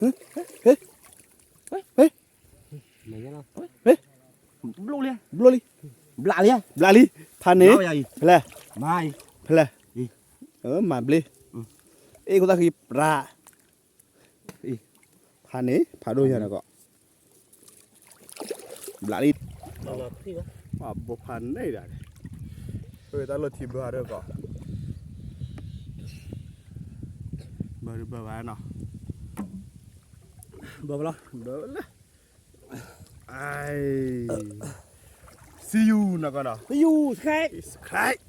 ဟ့ၣ်, ဟ့ၣ်, ဟ့ၣ်, ဘျိလံ, ဘျိလံ, ဘျးလံ, ဘျးလံ, ဖးန့ၣ်, ဖဲလဲၣ်, ဖဲလဲၣ်, မၤဘျ့, အ့ၣ်ခိၣ်သၣ်ဃံပြး, ဖးန့ၣ် ဖးဒိၣ်ညါနကီး, ဘျးလံ, ဘိဖးန့ၣ်ဒၣ်, တၢ်လီၢ်ထံဘၢဒၢကီး, ဘၢဘၢဘၣ်နီၤ, ဘၢဘၣ်လီၤ, ဘၢလၢ See you နကီးနီၤ, See you, subscribe, subscribe,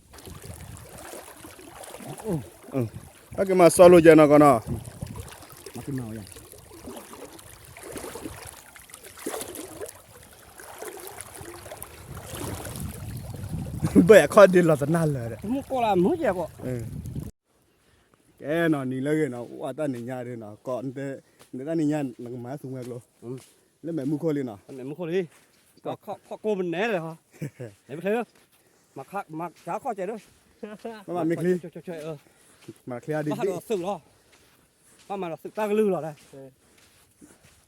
ဘၣ်က့ၤမၤစီလိကဲနကီးနီၤ, ဘၣ်အခီၣ်ဒ့လီၤသနၢ်လၢာ်ဒီး, ကဲနီၤ နံၤလၢအဂ့ၤနီၤ အိၣ်အတၢ်နံၤညါဒ်နီၤ ကီး, နတၢ်နံၤညါ နကမၤသူမှဲကျိ, လၢမဲာ်မုၢ်ခိၣ်လံနီၤ, မဲာ်မုၢ်ခိၣ်လံ, ခီၣ်ကိးမနဲဒီး, မၤခါခီၣ်ကဲးဒီး, မၤမ့ၢ်ချ့, မၤချ့အဒ်, ဘၣ်မၤဒီးသုးတၢ်ကလုၢ်လီၤ,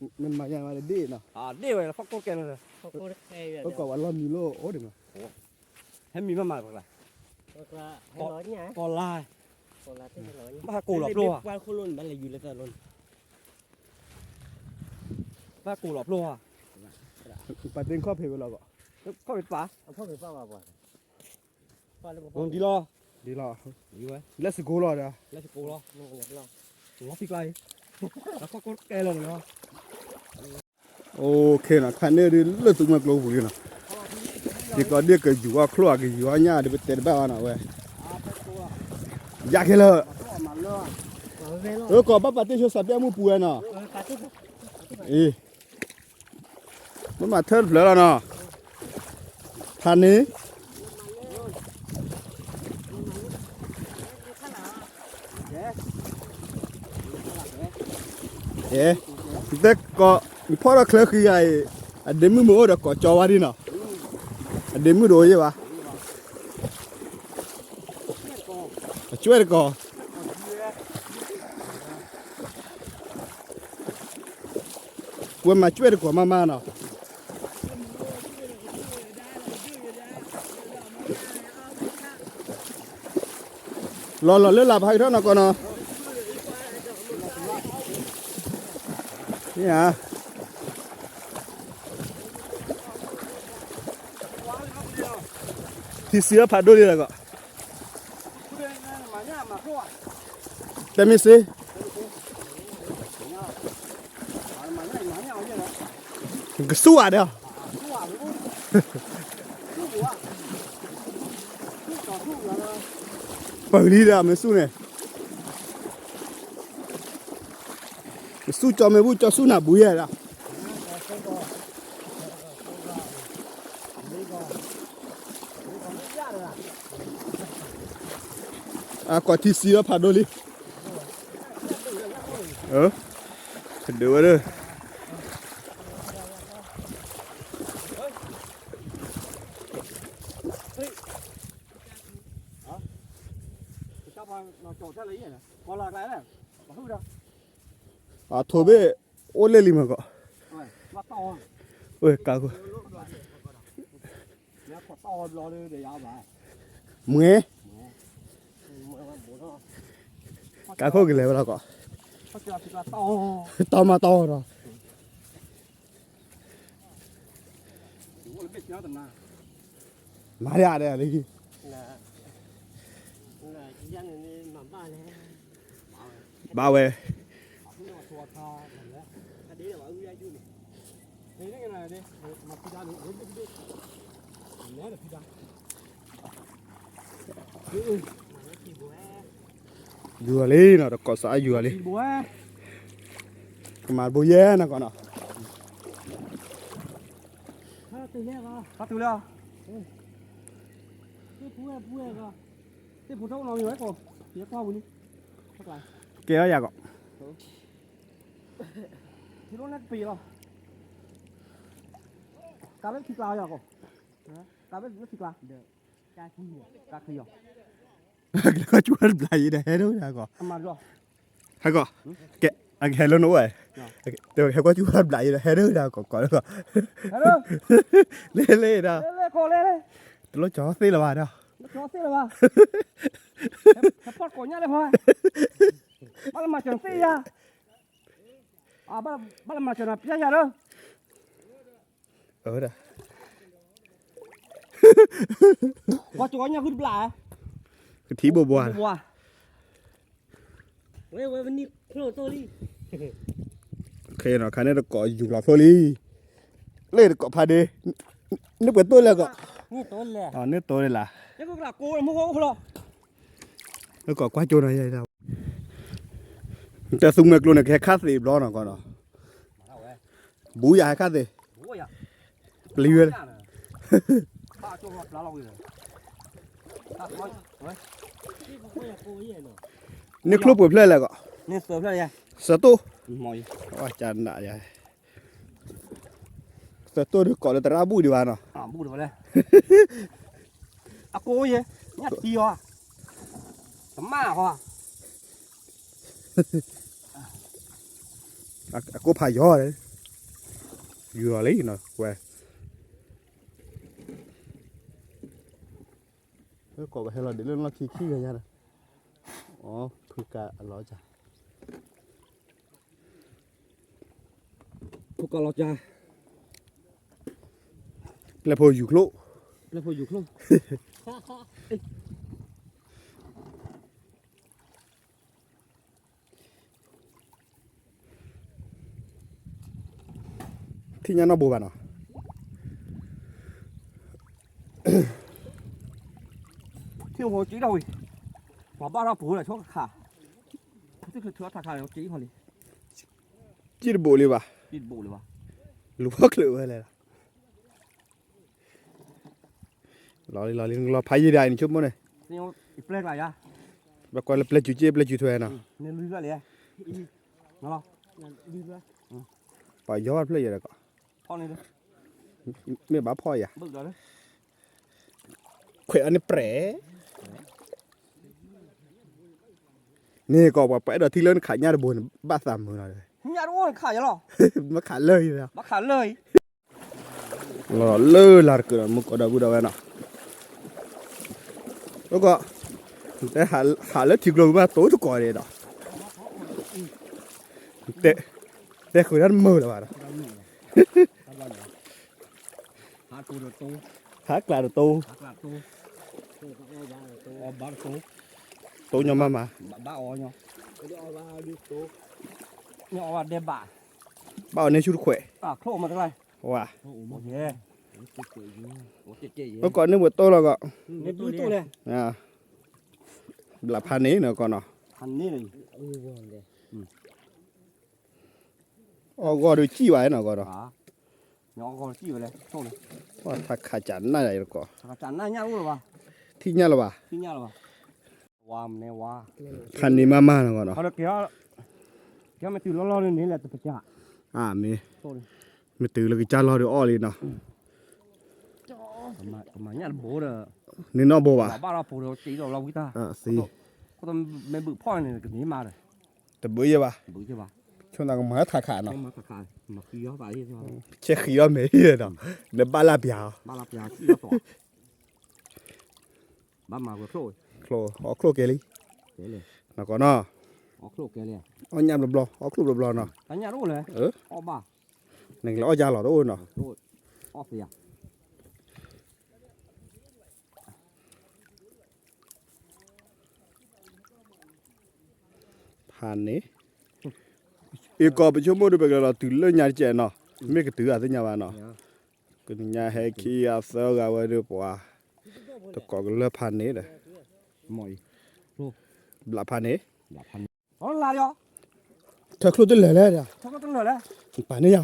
မ့ၢ်မၤညါမၤဒ်နီၤ, ဒ့ၣ်ဝဲလၢခီၣ်ကိးကဲးလီၤ, ပကိးဝဲလီၢ်မံၤလိၣ်အိၣ်ဒံးမး, ဟဲမံၤဘၣ်မၤပကျါ, ကီးလါ, ဘၣ်ကိးလီၤဖျိ, ဘၣ်ကိးလီၤဖျိဧါ, ပှၤသ့ခီၣ်ဖံးဝဲလီၤကီး, ခီၣ်ဖံးပာ်, ဒ်လီၤ, ဒ်လီၤ, လၢစကိးလီၤဒီး, လီၤဖံးကျါအံၤ, လၢခီၣ်ကိးကဲလီၤလီၤ, OK နီၤ ခါန့ၣ်ဒ်လၢသူမှဲကျိပူၤလံနီၤ, ယကီးဒ်ကယူၤအီၣ်ချိၣ်အကယူၤအီၣ်ညၣ်ဒီးပတဲတဘၣ်ဘၣ်နီၤဝဲ, ယါခဲလၢာ်, အကီးဘၣ်ပာ်တ့ၢ်ဆိစးပျဲမုၢ်ပူၤဝဲနီၤ, အ့ မ့ၢ်မၤထၢၣ်တဖျၢၣ်လီၤနီၤ, ဖးန့ၣ်, တဲကိး, နဖီၣ်ထီၣ်ချၢဃံဂၤအံၤ, အဒ့မုၣ်မ့ၢ်အိၣ်ဒီးကိးကၠီဝါဒ်နီၤ, အဒ့မုၣ်တအိၣ်ယဲၢ်ဘၣ်, အကွဲၢ်တကိး ဝဲမၤကွဲၢ်တကိးမးမးနီၤ, လီၤလီၤလၢလၢ်ဖးကထီၣ်နီၢ်ကီၢ်နီၤ, မ့ၢ်ဧါ, ထံဆံးအဖးဒိၣ်လံလၢကီး, တမ့ၢ်စ့ ကစူၣ်ဧါဒီး, ပှၤကလံၤဒီးမ့ၢ်စူၣ်န့ၣ်, ကစူၣ်ကၠီမ့ၢ်ဘူၣ်ကၠီစူၣ်နၢ်ဘူယဲၢ်ဒီး, အကိးထံဆံးလီၤဖးဒိၣ်လံ, ဒုးဝဲဒၣ် အထိးဘ့ၣ်အိၣ်လၢလံမးကီး, ဝဲကးခိ� မွဲ, ကးခိၣ်ကလဲၤဝဲလီၤကီး, တီမၤတီဒီး, မၤဒ်ဒ်လံ, ဘၣ်ဝဲ ယူၤလံနီၤ တကိးစးယူၤလံ, ကမၤတဘိယဲၢ်နီၢ်ကီၢ်နီၤ, ကဲအီယၤကီး, ကလၢကီၢ်ကၠူၣ်တဘျီယံၤဒီးဟဲဒိၣ်ယၤကီး, ဟဲကီး, ကဲ အကဟဲလၢနအိၣ်ဝဲ, ဟဲကွၢ်စူၣ်ဘၣ်ဘျးယဲဒီး ဟဲဒၣ်ဒီးကိးကိးလၢ, လ့လ့ဒီး, တလိၣ်ကၠီသ့လၢၤဘၣ်ဒီး, ဟဲဖီၣ်ကိးညါလၢဖီ, ဘၣ်လၢမၤစၢၤသ့ယၤ, ဘၣ်လၢမၤစၢၤနၤပျဲယၤလၢ အဝဲဒၣ်, ကွၢ်ကၠီညၣ်ဃုတဘျး, ကထံဘိဘှါ, ဝဲဝဲပနံၣ်ချိၣ်သိၣ်, ခဲအံၤနီၤ ခါန့ၣ်တကိးယူၤလီၤချိၣ်လံ, လၢတကိးဖးဒ့, န့ၢ်ပှဲၤတိၢ်လဲၣ်ကိး, န့ၢ်တိၢ်လဲၣ်, လၢကိးကွၢ်ကၠိနီၤ, တဲသူမဲာ်ကျိန့ၣ် ကဟဲခါသ့ၣ်ဘျီနီၤကီးနီၤ, ဘူးယၤဟဲခါသ့ၣ်, ပျံၤဝဲ, န့ၢ်ချိၣ်ပှဲၤဖျၢၣ်လဲၣ်ကီး, သၢတိၢ်, ကနၣ်ယၤ, သၢတိၢ်ဒုးကိးလၢတရၣ်ဘူၣ်ဒံးဘၣ်နီၤ, အကိးယဲ, ညၣ်ထံအီၤ, တမၣ်ဟီ, အကိးဖးယီၤ, ယူၤလီၤလံနီၤ ဝဲ, ကိးဝဲဟဲလီၤဒ်လၢလီၢ်ခံခံဂၤညါဒီး, အဖုကါအလီၤကၢ် ဖိကီၢ်လီၤကၢ်, ပျဲၢ်ဖိယူၤချိၣ်, ပျဲၢ်ဖိယူၤချိၣ်, ထံၣ်ညၣ်နီၢ်ဘိဘၣ်နီၤ, ထံၣ်ဟိကၠံထီၣ်ဝံၤ, ပှၤဘၣ်ထီၣ်ပူၤလၢဆိခါ, ထံၣ်ခါလံ, ကၠံတဘိးလံဘၣ်, လူၤဖီၣ်ချုးဝဲလဲၣ်, လီၤလံလီၤလံ နကလီၤဖးယံာ်ဒၣ်အံၤ နဆိကမိၣ်န့ၣ်, ဘၣ်ကွၢ်လၢပျဲၢ်စုၤက့ ပျဲၢ်စုၤထွဲနီၤ, ပှၤယီၤဘၣ်ဖျၢၣ်ယဲဒီးကီး, မ့ၢ်ဘၣ်ဖီၣ်ယၤ, ခွဲးအီၤန့ၣ်ပြဲး, န့ၣ်ကီး ပှၤပှၤအဲၣ်ဒိးထံၣ်လၢနခးညၣ်တဘိန့ၣ် ဘၣ်သးမုာ်လီၤ, မ့ၢ်ခးလၢအံၤ, လီၤလၢလၢ်တကုးဒီး မုၢ်ကီးဒီပုၢ်ဒီဝဲနီၤ, အကီး, တဲဟးလၢထံကျိကဘၣ်တိၢ်တကိးဒံးဒီး, တဲဃုာ်တၢ်တမုာ်လၢၤဘၣ်ဒီး, ဟးကျးတတိၢ်, တိၢ်ညီမးမး, ဘၣ်အီၤန့ၢ်ဆူၣ်တခွဲး, ဝါ, အကီးန့ၢ်ပှဲၤတိၢ်လီၤကီး, ဘျးဖးန့ၣ်နီၤကီးနီၤ, အီၣ်ဂီၢ်ဒီးကံၣ်ဘၣ်နီၤကီးဒီး, ထါခးကနၣ်ယၤတကိး, ထံၣ်ညၣ်လၢၤဘၣ်, ဖးန့ၣ်မးမးနီၤကီးနီၤ, မ့ၢ်, မ့ၢ်တုၤလၢကစၢ်လီၤဒီးအီၣ်လံနီၤ, န့ၢ်နီၢ်ဘိဘၣ်, သံ, တဘုးယဲၢ်ဘၣ်, ဆိကမိၣ်ကမၤထါခးနီၤ, ဆဲးဃံးအီၣ်မဲာ်ဒီး, နဘၣ်လၢပျၢ်အီၤ, အီၣ်ချိၣ်ကဲလံ, နီၤကီးနီၤ, အီၣ်ညၣ်ဘျီဘျီ အီၣ်ချိၣ်ဘျီဘျီနီၤ, နကလဲၤအီၣ်ကၢ်လီၤတအိၣ်နီၤ, ဖးန့ၣ်, အံၤကီးပဆိကမိၣ်ဒီး ပကလဲၤလီၤတုၤလၢညါတကဲးနီၤ, မ့ၢ်ကတုၤအသ့ၣ်ညါဘၣ်နီၤ, ကနံၤညါဟဲခံဂၤသၢဂၤဝဲဒီးပှၤ, တကိးကလၢဖးန့ၣ်ဒီး, ဘျးဖးန့ၣ်, ထၢချိၣ်တလၢာ်လဲၣ်ဒီး, ပာ်န့ၢ်ယၤ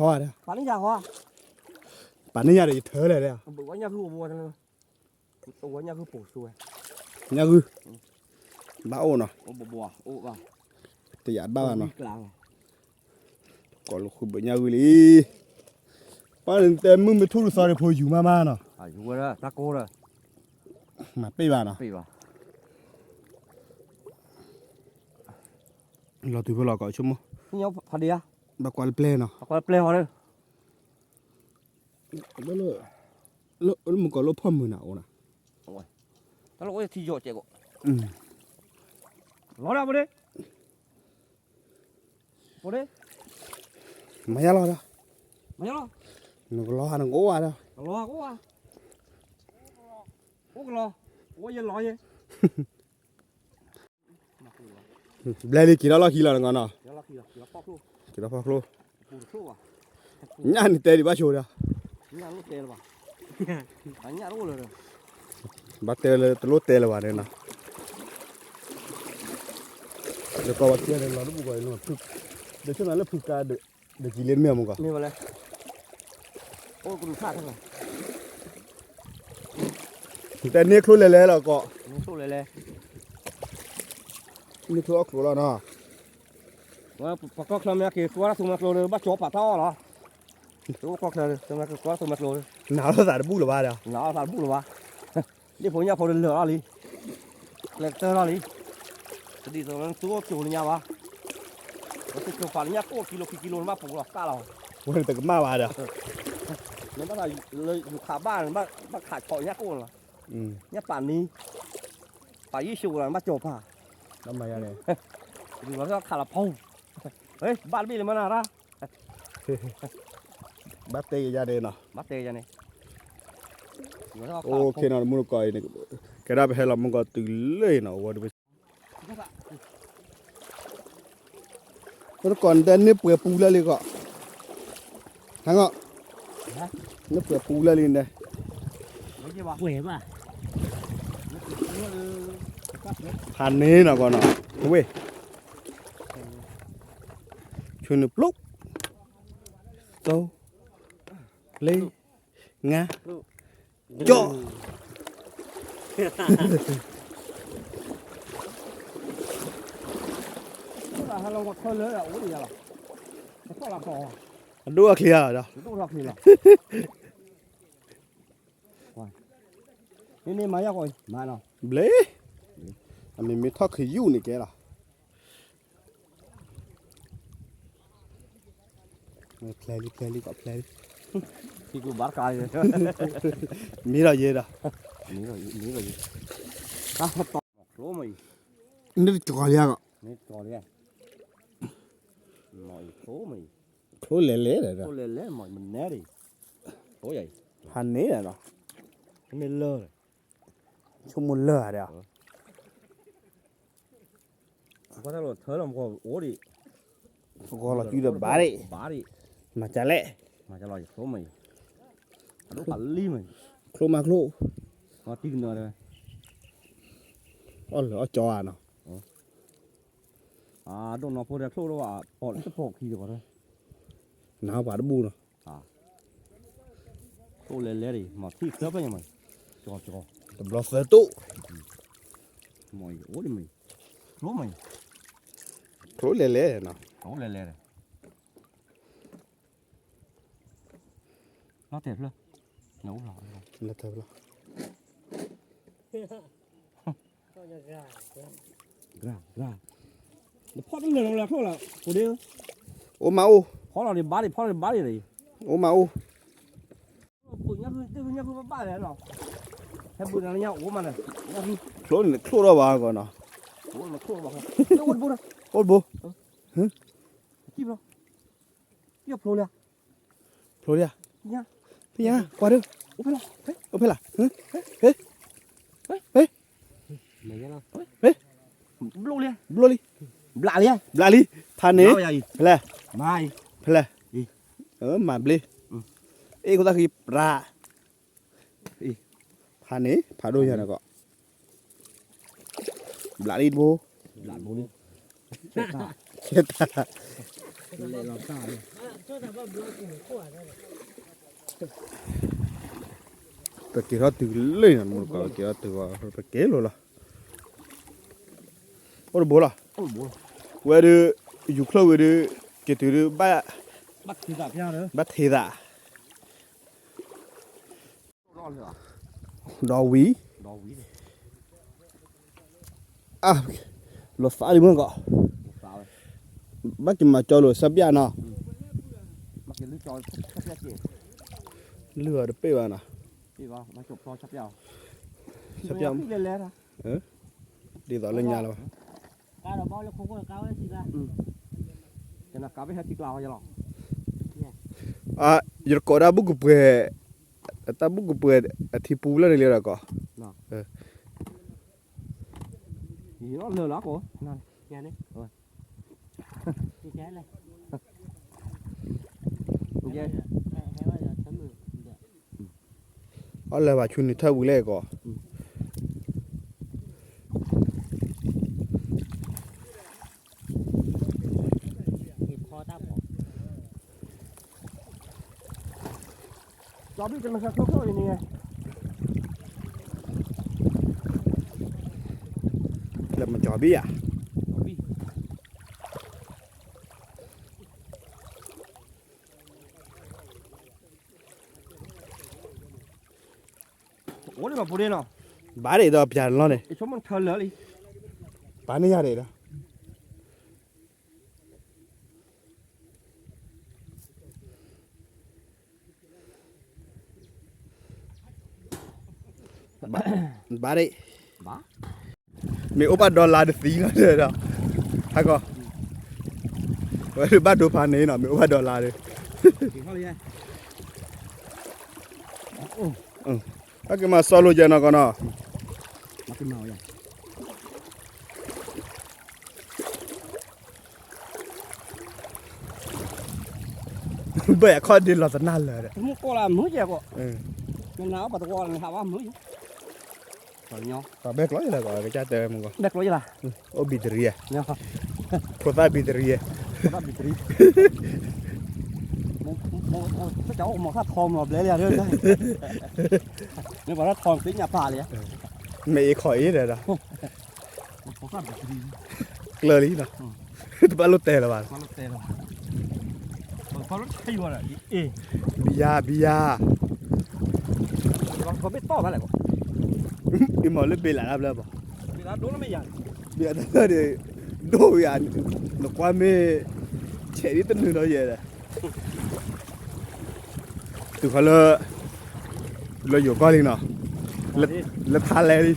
ဟီဒီး, ပာ်န့ၢ်ယၤဒီးယထၢလဲၣ်ဒီး, ညၣ်ဂုၢ်, ဘၣ်အိၣ်နီၤ, တယာ်ဘၣ်ဘၣ်နီၤ, ကိးလီၤဃုာ်ဘၢညၣ်ဂုၢ်လံ, ပှၤတဲမုၢ်မ့ၢ်ထူၣ်တသီဒီးဖိယူၤမးမးနီၤ, မၤပ့ၢ်ဘၣ်နီၤ, လီၤတုၤဖဲလီၤကီးဆိကမိၣ်, ဖးဒံးဧါ, ဘၣ်ကွၢ်လၢပျဲၢ်နီၤ, ဘၣ်ကွၢ်လၢပျဲၢ်ဟီဒီး, လၢမုၢ်ကီၢ်လၢဖီမုၢ်နၤအိၣ်နၤ, တၢ်လၢအိၣ်ထံယီၤကဲးကိး, လီၤဒၣ်ဖိဒ့, ဖိဒ့, မၤယါလီၤဒီး, မၤယါလီၤ, နကလီၤဟးနကအိၣ်ဝဲဒီး, ကလီၤဟးကအိၣ်ဝဲ, အိၣ်ကလီၤ, အိၣ်ယလီၤယဲ ဘျဲလံက့ၤထီၣ်လီၢ်ခံလီၤနဂီၢ်နီၤ, က့ၤထီၣ်ဖီၣ်ချိၣ်, ညၣ်န့ၣ်တဲဒံးဘၣ်ဆိဒီး, ဘၣ်တဲလၢတလိၣ်တဲလၢၤဘၣ်န့ၣ်နီၤ, ဒီးကီးဝဲကဲလီၤတဘူၣ်ကီး, ဒီးဆိကမိၣ်လၢဖုကါဒီး, ဒီးကံလ့တမ့ၢ်မုၢ်ကီး, တဲန့ၢ်ချိၣ်လဲၤလဲၤလီၤကီး, န့ၢ်ချိၣ်လဲၤလဲၤ, န့ၢ်ချိၣ်အီၣ်ချိၣ်လီၤနီၤ, ပကီၢ်ချၢမ့ၢ်က့ၤကွၢ်တၢ်သူမွဲကျိဒီး ဘၣ်ကၠီပာ်တၢ်အီၣ်လီၤ, ပကီၢ်ချၢမ့ၢ်က့ၤကွၢ်တၢ်သူမွဲကျိဒီး, နၤလီၤသးတဘူၣ်လၢၤဘၣ်ဒီး, နၤလီၤသးတဘူၣ်လၢၤဘၣ်, လ့ၣ်ဖိညၣ်ဖိဒီးလၢာ်အီၤလံ, ကျဲကတၢၢ်ထီၣ်လံ, တဒ်သိးလၢနသူအိၣ်ကၠိလၢညါဘၣ်, နသူကၠိပာ်လၢညၣ်ကိၣ်ခံကံလိနဘၣ်ပူၤလီၤကၣ်လီၤ, ဝဲတကမၣ်ဘၣ်ဒီး, နဘၣ်သးလၢယူၤခးဘၣ်န့ၣ် ဘၣ်ခးဆီညၣ်ကိၣ်န့ၣ်လီၤ, ညၣ်ပာ်နံၤ, ပာ်ယ့ၣ်ၡိးလီၤ နဘၣ်ကၠီပာ်, ယူၤလီၤခးလီၤဖီ, ဘၣ်တဘ့ၣ်လၢမနၤရၣ် ဘၣ်တဲကယါန့ၣ်နီၤ, ဘၣ်တဲကယါန့ၣ်, အိၣ်ခ့နီၤ တမူတကိးအံၤန့ၣ်, ကဲဒၣ်ပဟဲလီၤမုၢ်ကီးတုၤလၢနီၤ ဝဲတဘ့ၣ်, မူတကိးန့ၣ်တဲန့ၢ်ပှဲၤပူၤလၢလံကီး, ဟဲငီး, န့ၢ်ပှဲၤပူၤလၢလံန့ၣ်, ပှဲၤဘၣ်, ဖးန့ၢ်နီၤကီးနီၤ, ဝ့ၢ်, ဆူနုာ်ပျိ, သိ, လ့, ငါ, ကၠီ, အဒိၣ်အချံဧါဒီး, ဘျ့, အမ့ၢ်မ့ၢ်ထီၣ်ခယူၣ်န့ၣ်ကဲလီၤ. ဖျဲလံ ဖျဲလံ ကီးဖျဲလံ, မ့ၢ်ဒီးယဲဒီး, မ့ၢ်ဒီးယဲ, မ့ၢ်တကီၤလံဧါ, ချိၣ်လဲၤလဲၤဒီး, ဖးန့ၢ်ဒီး, မ့ၢ်လၢ, ဆိကမိၣ်လၢဧါဒီး ဂီၤလီၤစုဒီးဘၣ်ဒံး, မၤကလဲၣ်, ချိၣ်မးချိၣ်, အီၣ်လၢအီၣ်ကၠီဧါနီၤ, ဒိၣ်နီၢ်ဖိဒီးချိၣ်ဒီး, နၤပှၤတဘူၣ်နီၤ, ချိၣ်လဲၤလဲၤဒံး မၤထံၣ်သၢဖျၢၣ်ညါမး, တဘျီသၢတိၣ်, မ့ၢ်အိၣ်ဒံးမး, ချိၣ်လဲၤလဲၤနီၤ, ချိၣ်လဲၤလဲၤဒီး, လီၤတဲာ်ဖျၢၣ်, လီၤတဲာ်ဖျၢၣ်, နဖီၣ်တလၢာ်လီၤလၢချိၣ်လီၤ, အိၣ်မးအိၣ်, ဖီၣ်လီၤဒံးဘၣ်ဒံး ဖီၣ်လီၤဒံးဘၣ်ဒံး, အိၣ်မးအိၣ်, ဖျိန့ၣ်ချိၣ်ထီၣ်ဘၣ်ကီးနီၤ, ဖျိလံ, ဖျိလံ, ဖျိလံ, အိၣ်ဖဲလၢ, ဘျိလံ, ဘျိလံ, ဘျးလံ, ဖးန့ၣ်, ဖဲလဲၣ်, ဖဲလဲၣ်, မၤဘျ့, အ့ၣ်ခိၣ်သၣ်ဃံ ပြး, ဖးန့ၣ် ဖးဒိၣ်ညါန့ၣ်ကီး, ဘျးလံတဘိ, ပက့ၤထီၣ်တုၤလၢနီၤ မူတကိး ပက့ၤထီၣ်တုၤ ပက့ၤလိာ်လီၤ, အိၣ်တဘိလီၤ, ဝဲဒုး ယူၤချိၣ်ဝဲဒုး က့ၤတုၤဒုး ဘၣ်, ဘၣ်ထံးသး, ဒီးဝံၤ, လီၤသးလံမ့ၢ်ကီး, ဘၣ်က့ၤမၤကၠီလိာ်ဆၢပျၢ်နီၤ, လုၢ်အီၤတပ့ၢ်ဘၣ်နီၤ, ဆၢပျၢ်, ဒ်သိးလၢညါလီၤ, ယတကိးဒၣ်ဘူၣ်ကပှဲၤ, တၢ်ဘူၣ်ကပှဲၤအထံပူလၢန့ၣ်လံဒီးကိး အီၣ်လၢၤဘၣ်ဆူန့ၣ်ထၢၣ်ဝံၤလဲၣ်ကီး, လၢမကီၤဘံၣ်ဧါ, အိၣ်လၢမၤပူၤဒ့နီၤ, ဘၣ်ဒ့ၣ်ဒီးပျၢ်လီၤန့ၣ်, ပာ်န့ၢ်ယၤဒ့ၣ်ဒီး ဘၣ်ဒ့ၣ်, မ့ၢ်အိၣ်ဘၣ်ဒီလါတသံလီၤဒီး, ဟဲကီး, ဝဲဒုးဘၣ်ဒိဖးန့ၣ်နီၤ မ့ၢ်အိၣ်ဘၣ်ဒီလါဒီး, ဘၣ်က့ၤမၤစီလိာ်ကဲနီၤကီးနီၤ, ဘၣ်ယခီၣ်ဒ့လီၤသနၢ်လၢာ်ဒီး, မုၢ်ကိးလၢမုၢ်ယဲၢ်ကိး, နနၤအီၣ်ပှၤတဝီလၢနဟးဘၣ်မုၢ်ယဲၢ်, ပှၤဘဲကျီယလၢကိးကစၢ်တဲမုၢ်ကိး, အိၣ်ဘံတရံး, ဖိသၣ်ဘံတရံး, တၢ်အိၣ်မီၤထီၣ်ထီမီၤဘျဲလံ, မ့ၢ်ပှၤထီၣ်ထီသ့ညါပာ်လံ, မ့ၢ်အ့ခီအ့ဒီး, ကျၢၤလံနီၤ, တဘၣ်လိၣ်တဲလၢၤဘၣ်, ဘံယါ ဘံယါ, အံၤမ့ၢ်လၢဘ့လးတၢ်ဘျၢဘၣ်, ဘ့လးတၢ်ဘျၢဒီး, ဒိၣ်ဝံၤဧါ, နကွၢ်မ့ၢ်, ဆဲးဒ်တနုာ်ဒီးယဲၢ်ဒီး တုၤခီလၢ, လၢယိၤကီၢ်လံနီၤ, လၢဖးလဲၢ်လံ,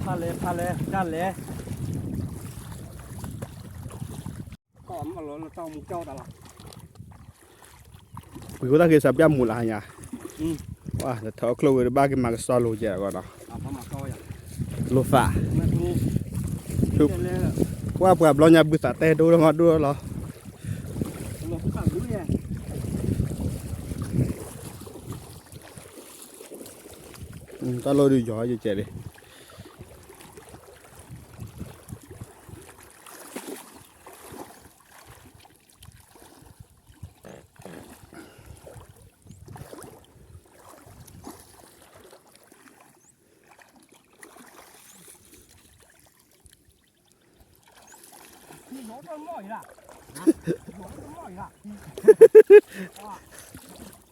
ဖးလဲၢ် ဖးလဲၢ် တၢ်လဲၢ်, ပှ့ၤဃိတၢ်က့ၤ စးပျၢ်မူးလၢညါ, တထၢအီၣ်ချိၣ်ဝဲတဘၣ်က့ၤမၤကစီလိာ်ကဲးအဂီၢ်နီၤ, လိာ်သး, ကွၢ်ပှၤဘျီညါဘုသးတဲဒိၣ်ထီၣ်မးဒိၣ်ထီၣ်လီၤ, တၢ်လီၢ်ဒုးယီၤယကဲးလ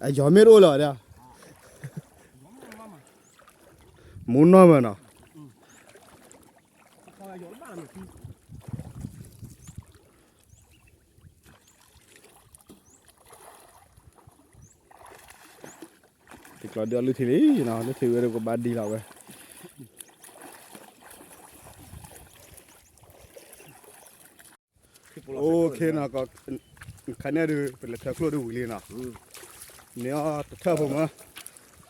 ံ အယီၤမ့ၢ်တအိၣ်လၢၤဒီး, မူနီၢ်မးနီၤ, တကျီဒုးအီၣ်လုၢ်ထံလံနီၤ, လုၢ်ထံဝဲဒၣ်ကဘၣ်ဒံလီၤဝဲ အိၣ်ခ့နီၤ, ခါန့ၣ်ဒုး ပလဲၤထၢချိၣ်ဒုးဝံၤလံနီၤ, န့ၢ်အီၣ်တထၢၣ်ဖိမး,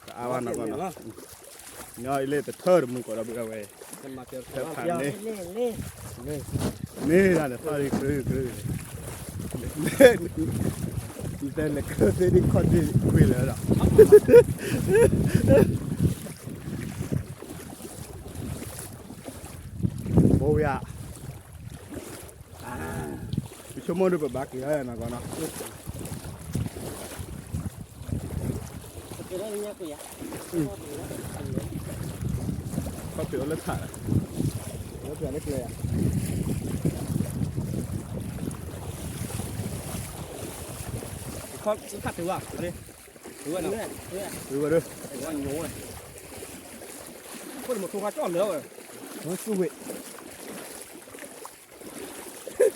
တအါဘၣ်နီၤ, န့ၢ်အီၣ်လၢတထၢၣ်တမုၢ်ကိးဒီးဘုဝဲ, ထၢၣ်ဖးန့ၣ်, န့ၢ်ဒၣ်န့ၣ်သီၣ်ဒံးကြုကြု, တဲလဲၤကၢသ့ၣ်ဒံးခီၣ်ဒံးကွံာ်လၢဒီး ဘိဝဲဧါ, ပဆိကမိၣ်ဒုးပဘၣ်က့ၤလီၤနီၤကီးနီၤ, ခီၣ်ဖံးအိၣ်လၢဆၣ်, ခီၣ်ဖံးအိၣ်လၢဆၣ်, ဝဲဒၣ်, ဝဲဒၣ်, ဝဲဒၣ်, ဝဲဒၣ်, ဝဲဒၣ်, ဝဲဒၣ်, ဝဲဒၣ်, ဝဲဒၣ်, ဝဲ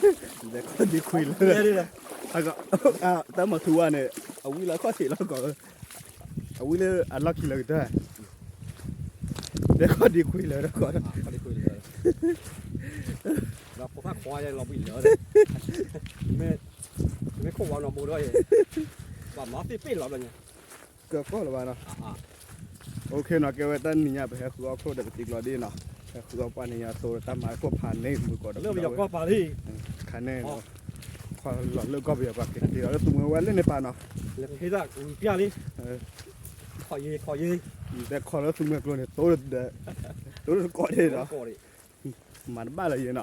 ဒၣ်, ဒဲခီၣ်ဒ့ခွံလၢ တၢ်မၤထူဝါန့ၣ် အဝံလၢခီၣ်ထံးလီၤကီး, အဝံလၢအလီၢ်ခံလၢကတၢၢ်, ဒဲခီၣ်ဒ့ခွံလၢတၢ်ကီး, ဒီးဖိသၣ်ခွါလီၤဘှံးလၢ မ့ၢ်ခိၣ်ဝါနီၤဘိဒီး ဘၣ်မၤသ့ၣ်ပ့ၣ်လီၤဘျီညါ ကကီၢ်လၢၤဘၣ်နီၤ. အိၣ်ခ့နီၤ ကဲဝဲတၢ်နံၤညါ ပဟဲဃုအီၣ်ချိၣ်ဒီးပတံၤကျီဒ့နီၤ, ဟဲဃုအီၣ်ပှၢ်နံၤညါသိတၢ်မၤခိၣ်ဖးန့ၢ်မုၢ်ကီးဒီး ခါန့ၣ် ခီလီၤလၢကီၢ်ပယီၤပှၤက့ၤက့ၤလီၤလၢသူမှဲဝဲလၢန့ၣ်ပာ်နီၤ, လၢသူမှဲကျိန့ၣ် တိတကီၢ်ဒ့ဒီး မၤတဘၣ်လၢၤယဲနီၤ.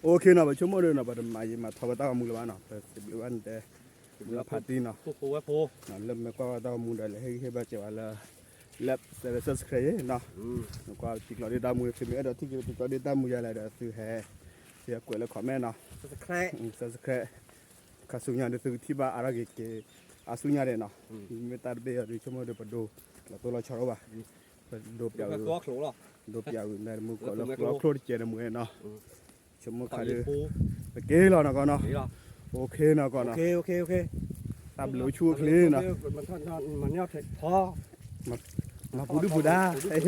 အိၣ်ခ့နီၤ ပဆိကမိၣ်ဒီးနီၤ ပတမၤယံာ်မၤထီဝဲတၢ်ဂီၤမူလၢၤဘၣ်နီၤ, ပစံးဘျုးဘၣ်နတဲ မုၢ်ဖးတံၢ်နီၤ, လၢမ့ၢ်ကွၢ်ဝဲတၢ်ဂီၤမူဒီး လဲၤဟ့ၣ်ဂံၢ်ဟ့ၣ်ဘါစဲးဝဲလၢ လၢ subscribe နီၤ, နကွၢ်တံၤကျီဒ့တၢ်မူ သုမ့ၢ်အဲၣ်ဒိးထံၣ်က့ၤတံၤကျီဒ့တၢ်မူယၤလဲၣ်ဒီး သုဟဲ သုဟဲကွဲးလၢ comment နီၤ, subscribe ခါဆူညါဒီး သုကထံၣ်ဘၣ်အါထီၣ်က့ၤက့ၤ အါဆူညါဒဲးနီၤ, မ့ၢ်တၢ်တဘ့ၣ်အီၤဒီး ဆိကမိၣ်ဒီး ပဒိလီၤဆီဒိၣ်ဘၣ်, ပဒိပျးဝံၤ ဒိပျးဝံၤမ့ၢ်မုၢ်ကီးလၢကျီချိၣ်တကဲးန့ၣ်မူနီၤ, ဆိကမိၣ်ခါဒီး ပက့ၤလီၤနီၤကီးနီၤ, အိၣ်ခ့နီၤကီးနီၤ, တၢ်ဘျုးဆူၣ်အိၣ်ချ့နီၤ, မၤပူၤဒုၣ်ပူၤဒါ, လၢခီၣ်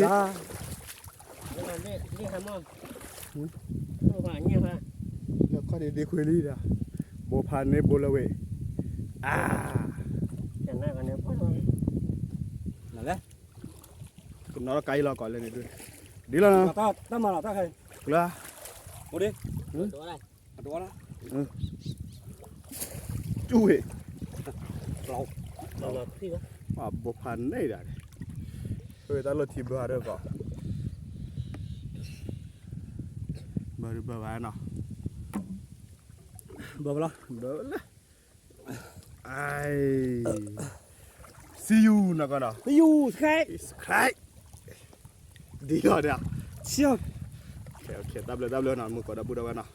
ဒ့ဒ့ခွံလံဒီး ဘိဖးန့ၢ်ဘိလၢဝဲ, အါ ကနီၤလီၤကါအံၤလီၤကီးလၢန့ၣ်ဒုး, ဒ်လီၤနီၤ, တၢ်မၤလီၤတၢ်ခဲ, ကျါ, အိၣ်ဒ့, အတဝါလၢ, ကၠူဝ့ၢ်, ဘိဖးန့ၢ်ဒၣ်န့ၣ်, ဝဲတၢ်လီၢ်ထံဘၢဒၢကီး, ဘၢဘၢလီၤ, ဘၢလၢ See you နီၤကီးနီၤ, see you, subscribe, ဒ်လီၤဒီး, တၢ်ဘျုးတၢ်ဘျုးနီၤ မုၢ်ကီးဒီပုၢ်ဒီဝဲၢ်နီၤ,